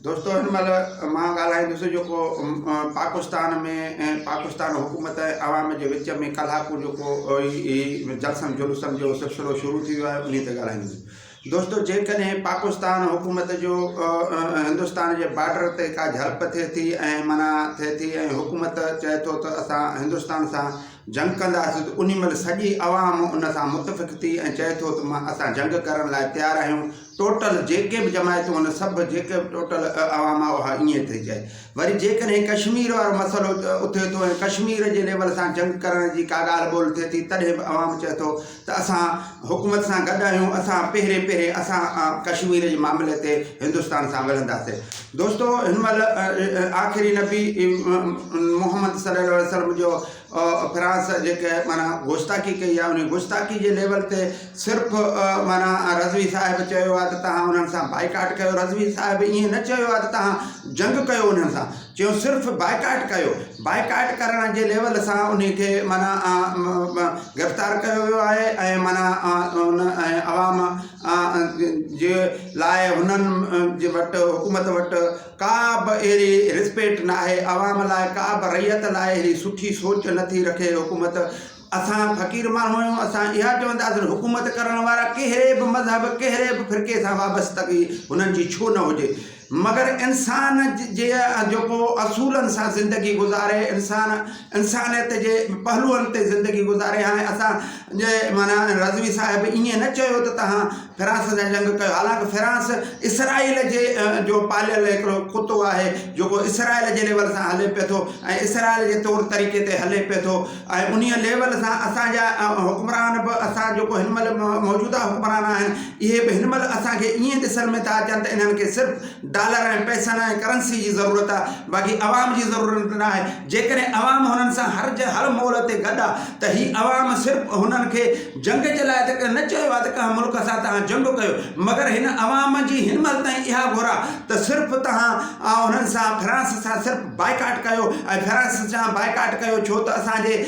دوستو هن مهل مان ڳالهائيندس جيڪو پاڪستان ۾ پاڪستان حڪومت ۽ عوام جي وچ ۾ ڪلاڪون جيڪو هي جلسن جلوسن جو سلسلو شروع ٿي ويو آهي انهي تي ڳالهائيندس دوستو جيڪڏهن پاڪستان حڪومت جو هندستان جي بارڊر تي ڪا جهڙپ ٿئي ٿي ۽ معنيٰ ٿئي ٿي ۽ حڪومت چئي ٿو ته اسان هندستان سان جنگ ڪنداسين ته انهي مهل سڄي عوام ان سان متفق ٿي ۽ چئي ٿو ته مان اسان جنگ ڪرڻ لاء تيار آهيون ٽوٽل جيڪي به جماعتون آهن سڀ جيڪي به ٽوٽل عوام آهي اها ائين ٿي چئي وري جيڪڏهن ڪشمير وارو مسئلو اٿي ٿو ۽ ڪشمير جي ليول سان جنگ ڪرڻ جي ڪا ڳالهه ٻولهه ٿئي ٿي تڏهن به عوام چئي ٿو ته اسان حڪومت سان گڏ آهيون اسان پهرين پهرين اسان ڪشمير جي معاملي تي هندستان سان وڙهنداسين دوستو هن مهل آخري نبي محمد صلي الله عليه وسلم جو فرانس جيڪي معنيٰ گستاخي ڪئي آهي انهي گستاخي جي ليول تي صرف معنيٰ رضوي صاحب چيو آهي ته توهان انهن سان بائيڪاٽ ڪيو رضوي صاحب ائين نه چيو آهي ته توهان جنگ ڪيو انهن سان چيو صرف بائيڪاٽ ڪيو بائيڪاٽ ڪرڻ جي ليول سان انهي کي معنيٰ گرفتار ڪيو ويو آهي ۽ معنيٰ ان ۽ عوام جي لاء هنن جي وٽ حڪومت وٽ ڪا به اهڙي رسپيڪٽ ناهي عوام لاء ڪا به رعيت لاء اهڙي سٺي سوچ نٿي رکي حڪومت اسان فقير ماڻهو آهيون اسان اها چونداسين حڪومت ڪرڻ وارا ڪهڙي به مذهب ڪهڙي به فرقي سان وابستگي هنن جي ڇو نه هجي مگر انسان جي جيڪو اصولن سان زندگي گذاري انسان انسانيت جي پهلوئن تي زندگي گذاري هاڻي اسان جي معنيٰ رضوي صاحب ائين نه چيو ته توهان فرانس سان جنگ ڪيو حالانڪ فرانس اسرائيل جي جو پاليل هڪڙو ڪتو آهي جيڪو اسرائيل جي ليول سان هلي پئي ٿو ۽ اسرائيل جي طور طريقي تي هلي پئي ٿو ۽ انهي ليول سان اسان جا حڪمران به اسان جيڪو هن مهل موجوده حڪمران آهن اهي به هن مهل اسان کي ائين ڏسڻ ۾ ٿا اچن ته انهن کي صرف ڊالر ۽ پئسن ۽ ڪرنسي جي ضرورت آ باقي عوام جي ضرورت ناهي جيڪڏهن عوام هنن سان هر هر مول تي گڏ آ ته هي عوام صرف هنن کي جنگ جي لاء ته نه چيو آ ته ڪنهن ملڪ سان توهان جنگ ڪيو مگر هن عوام جي هن مهل تائين اها گهر آ ته صرف توهان هنن سان فرانس سان صرف بائيڪاٽ ڪيو ۽ فرانس سان بائيڪاٽ ڪيو ڇو ته اسان جي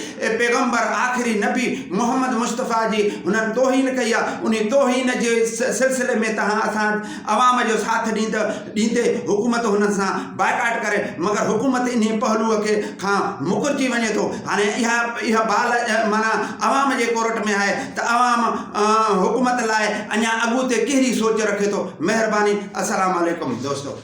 پيغمبر آخري نبي محمد مصطفيٰ جي هنن توهين ڪئي آ انهي توهين جي سلسلي ۾ توهان اسان عوام جو ساٿ ڏيندي حڪومت هنن سان بائيڪاٽ ڪري مگر حڪومت انهي پهلوء کي کان مڪرجي وڃي ٿو هاڻي اها اها بال معنيٰ عوام جي ڪورٽ ۾ آهي ته عوام حڪومت لاء اڃا اڳوتي ڪهڙي سوچ رکي ٿو مهرباني السلام عليڪم دوستو.